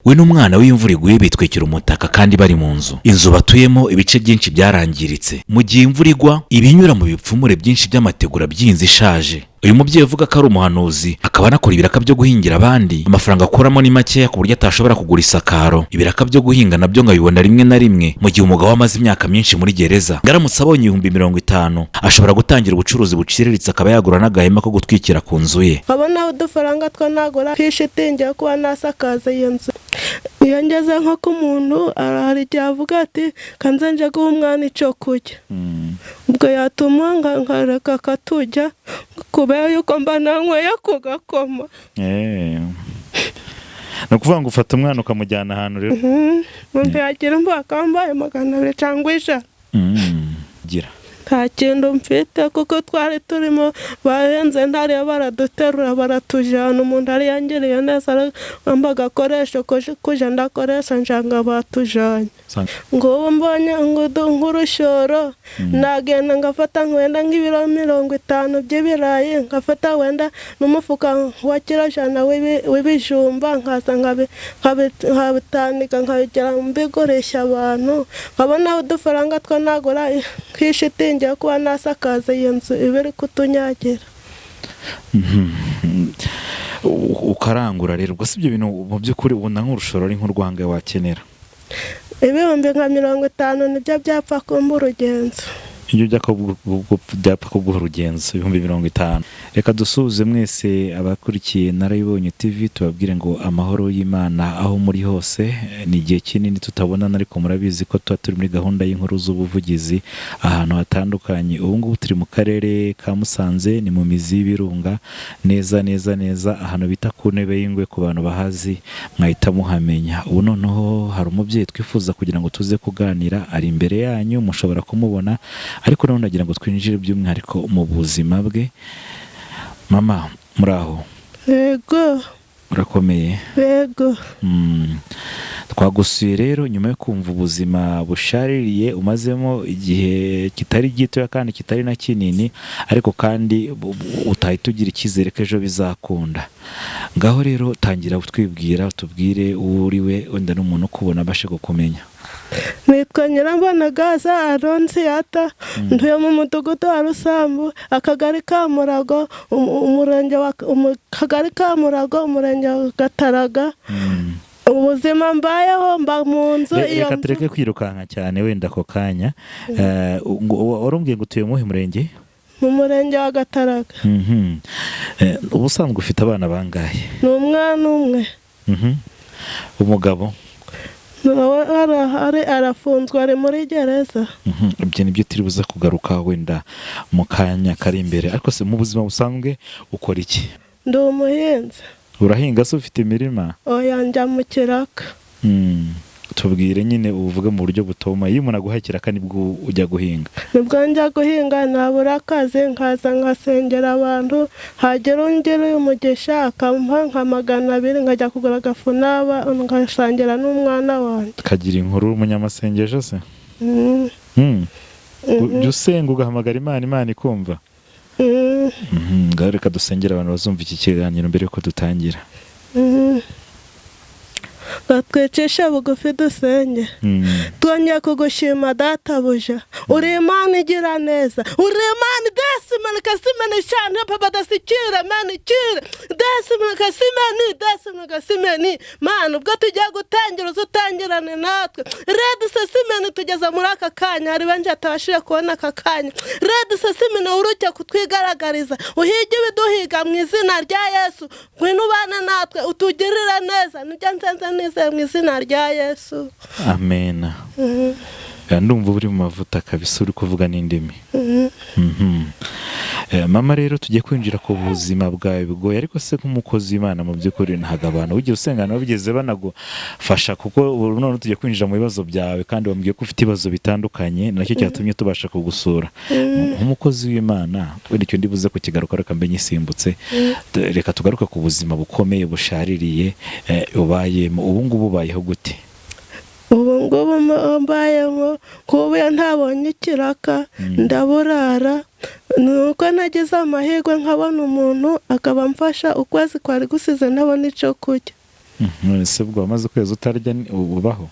We n'umwana we, imvura iguye bitwikira umutaka kandi bari mu nzu. Inzu batuyemo ibice byinshi byarangiritse. Mu gihe imvura igwa, ibinyura mu bipfumure byinshi by'amategura by'inzu ishaje. Uyu mubyeyi uvuga ko ari umuhanuzi, akaba anakora ibiraka byo guhingira abandi, amafaranga akuramo ni makeya ku buryo atashobora kugura isakaro. Ibiraka byo guhinga nabyo ngo abibona rimwe na rimwe, mu gihe umugabo we amaze imyaka myinshi muri gereza. Ngo aramutse abonye 50,000, ashobora gutangira ubucuruzi buciriritse, akaba yagura n'agahema ko gutwikira ku nzu ye. Nkabona udufaranga two nagura nk'ishitingi yo kuba nasakaza iyo nzu. Iyo ngeze nko ku muntu, hari igihe avuga ati: "Kanze nje guha umwana icyo kurya." Ubwo yatuma nkareka akatujya, kubera yuko mba nanyweye ku gakoma. Ni ukuvuga ngo ufata umwana ukamujyana ahantu rero? Umuntu yagira imvugo akambaye 200 cyangwa 100. Gira. Nta kintu mfite, kuko twari turimo bahenze ntariyo, baraduterura baratujyana. Umuntu ari yangiriye neza, amba agakoresho kujya ndakoresha, njanga batujyanye. Ngo ubu mbonye nk'urushoro, nagenda ngafata wenda nk'ibiro 50 by'ibirayi, ngafata wenda n'umufuka wa kiro 100 w'ibijumba, nkaza nkabitandika, nkabigira mbigurisha abantu, nkabona udufaranga two nagura nk'ishitingi yo kuba nasakaza iyo nzu iba iri kutunyagira. Ukarangura rero. Ubwo si ibyo bintu mu by'ukuri ubona nk'urushoro ari nk'urwanga wakenera? Ibihumbi nka 50 nibyo byapfa kumba urugenzo. Ibyo byapfa kuguha urugenzo, 50,000. Reka dusuhuze mwese abakurikiye Narabibonye TV, tubabwire ngo amahoro y'Imana aho muri hose. Ni igihe kinini tutabonana, ariko murabizi ko tuba turi muri gahunda y'inkuru z'ubuvugizi ahantu hatandukanye. Ubu ngubu turi mu karere ka Musanze, ni mu mizi y'ibirunga neza neza neza, ahantu bita ku Ntebe y'Ingwe. Ku bantu bahazi mwahita muhamenya. Ubu noneho hari umubyeyi twifuza kugira ngo tuze kuganira, ari imbere yanyu, mushobora kumubona, ariko noneho ndagira ngo twinjire by'umwihariko mu buzima bwe. Mama, muri aho? Yego. Urakomeye? Yego. Twagusuye rero nyuma yo kumva ubuzima bushaririye umazemo igihe kitari gitoya kandi kitari na kinini, ariko kandi utahita ugira icyizere ko ejo bizakunda. Ngaho rero tangira utwibwira, utubwire uwo uri we, wenda n'umuntu ukubona abashe kukumenya. Nitwa Nyirambonagaza Aronsiyata, ntuye mu mudugudu wa Rusambu, akagari ka Murago, umurenge wa akagari ka Murago, umurenge wa Gataraga. Ubuzima mbayeho, mba mu nzu. Iyo Reka nzu tureke kwirukanka cyane wenda ako kanya. Warumbwiye ngo utuye mu wuhe murenge? Mu murenge wa Gataraga. Ubusanzwe ufite abana bangahe? Ni umwana umwe. Umugabo? Nawe arahari, arafunzwe, ari muri gereza. Ibyo nibyo turi buze kugaruka wenda mu kanya kari imbere. Ariko se mu buzima busanzwe ukora iki? Ndi umuhinzi. Urahinga se? Ufite imirima? Oya, njya mu kiraka. Tubwire nyine, uvuge mu buryo butoma, iyo umuntu aguhaye ikiraka nibwo ujya guhinga? Nibwo njya guhinga, nabura akazi nkaza nkasengera abantu, hagira ungira umugisha akampa nka 200, nkajya kugura agafu n'aba ngasangira n'umwana wanjye. Kagira inkuru, umunyamasengesho se? Mm. Ujya usenga ugahamagara Imana, Imana ikumva? Mm. Ngaho reka dusengere abantu bazumva iki kiganiro mbere yuko dutangira. Batwicishe bugufi dusenge. Twongeye kugushima databuja, uri Imana igira neza, uri Imana desimeni kasimeni shani papa dasikire meni kire desimeni kasimeni desimeni kasimeni. Mana, ubwo tugiye gutangira, uze utangirane natwe. Redi sesimeni, tugeze muri aka kanya, hari benshi batabashije kubona aka kanya. Redi sesimeni, uruke kutwigaragariza, uhige ibiduhiga mu izina rya Yesu. Ngwino ubane natwe, utugirire neza, nibyo nsenze nizeye mu izina rya Yesu. Amena. Ya, ndumva uri mu mavuta kabisa, uri kuvuga n'indimi. Mama, rero tugiye kwinjira ku buzima bwawe bigoye, ariko se nk'umukozi w'Imana, mu by'ukuri ntabwo abantu ugiye usenga nabo bigeze banagufasha? Kuko ubu none tugiye kwinjira mu bibazo byawe, kandi wambwiye ko ufite ibibazo bitandukanye, nacyo cyatumye tubasha kugusura. Nk'umukozi w'Imana, wenda icyo ndibuze kukigaruka, reka mbe nyisimbutse. Reka tugaruke ku buzima bukomeye bushaririye ubayemo ubu ngubu. Ubayeho gute? Ubu ngubu mbayemo kuba iyo ntabonye ikiraka ndaburara. Ni uko nagize amahirwe nkabona umuntu akaba amfasha. Ukwezi kwari gusize ntabona icyo kurya. None se ubwo wamaze ukwezi utarya ubaho?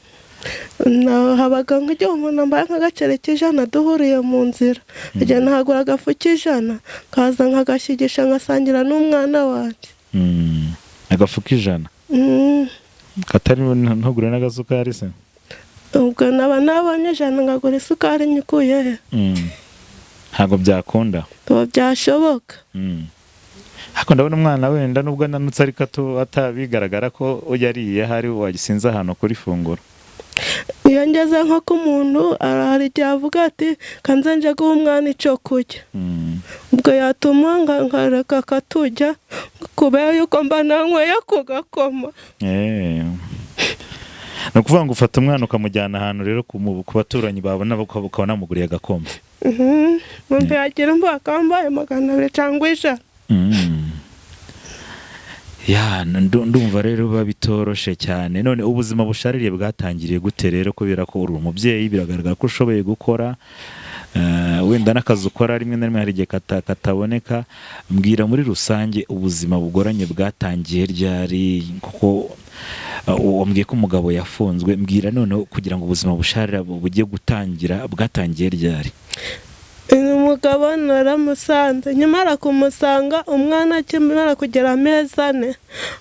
Habaga nk'igihe umuntu ambaye nk'agaceri k'ijana duhuriye mu nzira, nkagenda nkagura agafu k'ijana, nkaza nkagashyigisha nkasangira n'umwana wanjye. Agafu k'ijana? Mm. Katari ntugure n'agasukari se? Ubwo naba nabonye 100 nkagura isukari nyikuye he? Ntabwo byakunda. Tuba byashoboka. Ariko ndabona umwana wenda nubwo ananutse ariko atabigaragara ko yariye, ahari wagisinze ahantu kuri funguro. Iyo ngeze nko ku muntu, hari igihe avuga ati kanze nje guha umwana icyo kurya. Ubwo yatuma nkareka akatujya kubera yuko mba nanyweye ku gakoma. Ni ukuvuga ngo ufata umwana ukamujyana ahantu rero ku baturanyi, babona ukabona namuguriye agakoma. Umuntu yagira imbuga akambaye 200 cyangwa 100. Ya, ndumva rero biba bitoroshe cyane. None ubuzima bushaririye bwatangiriye gute rero? Kubera ko uri umubyeyi, biragaragara ko ushoboye gukora, wenda n'akazi ukora rimwe na rimwe hari igihe kataboneka. Mbwira muri rusange ubuzima bugoranye bwatangiye ryari, kuko wambwiye ko umugabo yafunzwe. Mbwira noneho kugira ngo ubuzima busharira bugiye gutangira bwatangiye ryari? Uyu mugabo naramusanze, nyamara kumusanga umwana akimara kugera amezi 4,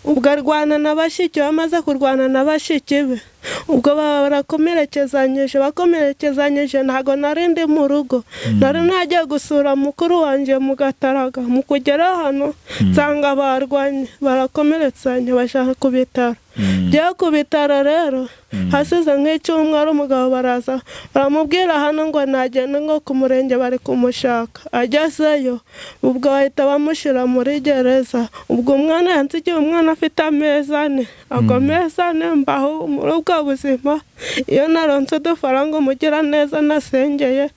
ubwo arwana na bashiki be. Amaze kurwana na bashiki be, ubwo baba barakomerekezanyije. Bakomerekezanyije, ntabwo nari ndi mu rugo, nari nagiye gusura mukuru wanjye mu Gataraga. Mu kugera hano nsanga barwanye, barakomeretsanya, bashaka ku bitaro. Ngiye ku bitaro rero, hasize nk'icyumweru, umugabo baraza baramubwira hano ngo nagende, ngo ku murenge bari kumushaka. Agezeyo, ubwo bahita bamushyira muri gereza. Ubwo umwana yansigiye umwana afite amezi 4. Ago mezi 4 mbaho muri ubwo buzima. Iyo naronse udufaranga, umugira neza nasengeye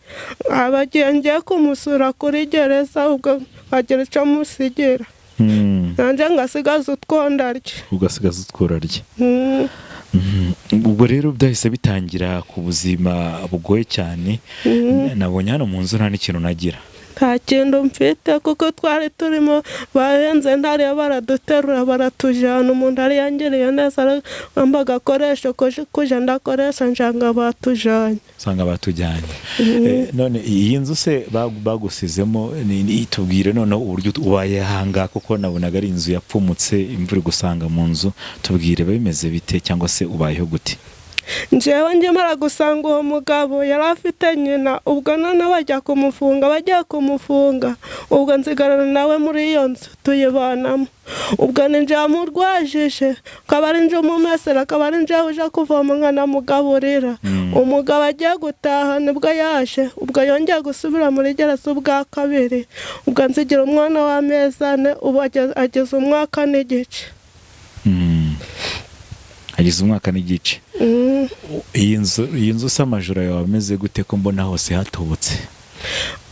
abagiye ngiye kumusura kuri gereza, ubwo nkagira icyo musigira, nanjye ngasigaza utwo ndarya. Ugasigaza utwo urarya. Ubwo rero byahise bitangira ku buzima bugoye cyane. Nabonye hano mu nzu nta n'ikintu nagira. Nta kintu mfite kuko twari turimo bahenze ntariyo baraduterura baratujyana. Umuntu ari yangiriye neza amba agakoresho kuja ndakoresha, njanga batujanye. Usanga batujyanye. None iyi nzu se bagusizemo tubwire noneho uburyo ubaye ahangaha, kuko nabonaga ari inzu yapfumutse, imvura igusanga mu nzu. Tubwire bimeze bite cyangwa se ubayeho gute? Njyewe nkimara gusanga uwo mugabo yari afite nyina, ubwo noneho bajya kumufunga. Bagiye kumufunga, ubwo nsigarana nawe muri iyo nzu tuyibanamo. Ubwo ni njyewe murwajije, akaba ari njye umumesera, akaba ari njyewe uje kuvoma nkanamugaburira. Umugabo agiye gutaha nibwo yaje, ubwo yongeye gusubira muri gereza ubwa kabiri. Ubwo nsigira umwana w'amezi 4, ubu ageze umwaka n'igice. Ageze umwaka n'igice. Iyi nzu se amajoro yawe ameze gute ko mbona hose hatobotse?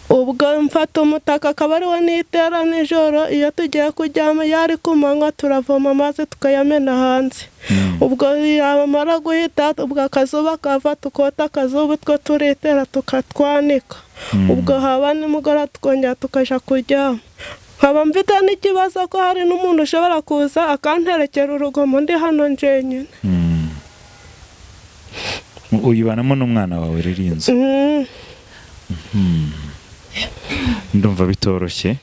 Ubwo mfata umutaka akaba ariwo nitera nijoro iyo tugiye kuryama. Iyo ari ku manywa turavoma amazi tukayamena hanze. Ubwo yamara guhita, ubwo akazuba kava tukota akazuba, utwo turitera tukatwanika. Ubwo haba nimugoroba tukongera tukajya kuryama. Nkaba mfite n'ikibazo ko hari n'umuntu ushobora kuza akanterekera urugomo ndi hano njyenyine. Uyibanamo n'umwana wawe rero iyi nzu? Mm. Ndumva bitoroshye.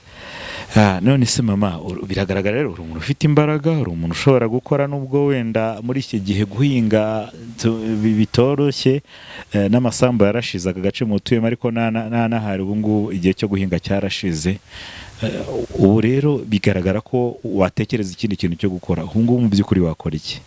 None se mama, biragaragara rero uri umuntu ufite imbaraga, uri umuntu ushobora gukora, nubwo wenda muri iki gihe guhinga bitoroshye, n'amasambu yarashize aka gace mutuyemo, ariko nta n'ahari ubu ngubu igihe cyo guhinga cyarashize. Ubu rero bigaragara ko watekereza ikindi kintu cyo gukora. Ubu ngubu mu by'ukuri wakora iki?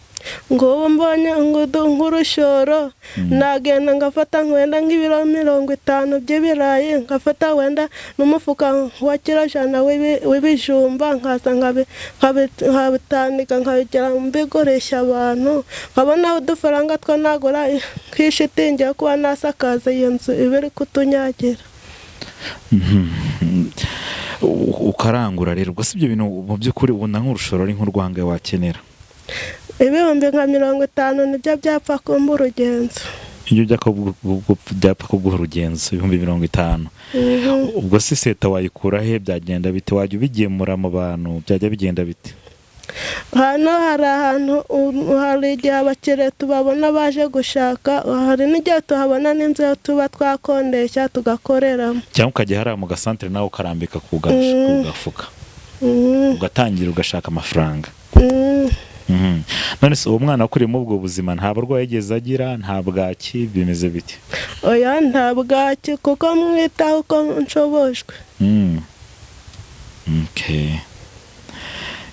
Ngo ubu mbonye nk'urushoro, nagenda ngafata wenda nk'ibiro 50 by'ibirayi, ngafata wenda n'umufuka wa kiro 100 w'ibijumba, nkaza nkabitandika, nkabigira mbigurisha abantu, nkabona udufaranga two nagura nk'ishitingi yo kuba nasakaza iyo nzu iba iri kutunyagira. Ukarangura rero. Ubwo si ibyo bintu mu by'ukuri ubona nk'urushoro ari nk'urwanga wakenera? Ibihumbi nka 50 nibyo byapfa kumba urugenzo. Iyo byapfa kuguha urugenzo 50,000? Mhm. Ubwo se seta wayikura he? Byagenda bite? Wajya ubigemura mu bantu? Byajya bigenda bite? Hano hari ahantu hari igihe abakiriya tubabona baje gushaka, hari n'igihe tuhabona n'inzu yo tuba twakondesha tugakoreramo. Cyangwa ukajya hariya mu gasantere nawe ukarambika ku gafuka, ugatangira ugashaka amafaranga. None se uwo mwana wakuriye muri ubwo buzima nta burwayi yigeze agira, nta bwaki, bimeze bite? Oya, nta bwaki kuko mwitaho uko nshobojwe. Okay.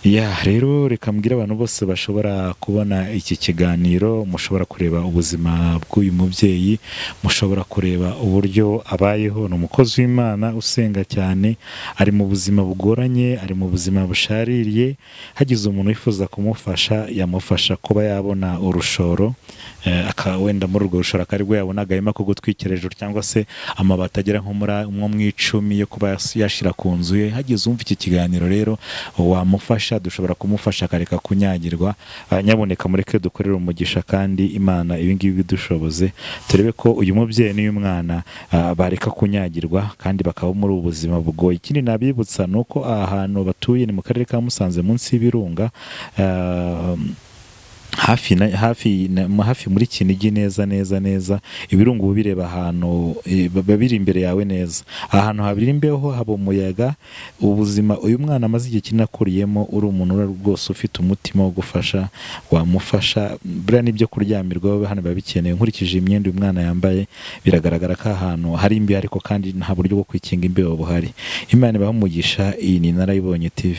Ya rero reka mbwire abantu bose bashobora kubona iki kiganiro, mushobora kureba ubuzima bw'uyu mubyeyi, mushobora kureba uburyo abayeho. Ni umukozi w'Imana usenga cyane, ari mu buzima bugoranye, ari mu buzima bushaririye. Hagize umuntu wifuza kumufasha, yamufasha kuba yabona urushoro, wenda muri urwo rushoro akaba aribwo yabona agahema ko gutwikira hejuru, cyangwa se amabati agera nko mu 10 yo kuba yashyira ku nzu ye. Hagize umva iki kiganiro rero wamufasha, dushobora kumufasha akareka kunyagirwa. Nyabuneka mureke dukorere umugisha kandi Imana ibi ngibi bidushoboze, turebe ko uyu mubyeyi n'uyu mwana bareka kunyagirwa kandi bakaba muri ubu buzima bugoye. Ikindi nabibutsa ni uko aha hantu batuye ni mu karere ka Musanze, munsi y'ibirunga, hafi muri Kinigi neza neza neza. Ibirunga uba ubireba ahantu, biba biri imbere yawe neza. Ahantu habiri imbeho, haba umuyaga. Ubuzima uyu mwana amaze igihe kinini akuriyemo, uri umuntu rwose ufite umutima wo gufasha, wamufasha. Buriya n'ibyo kuryamirwa hano biba bikenewe. Nkurikije imyenda uyu mwana yambaye, biragaragara ko ahantu hari imbeho, ariko kandi nta buryo bwo kwikinga imbeho buhari. Imana ibahe umugisha. Iyi ni Narayibonye TV.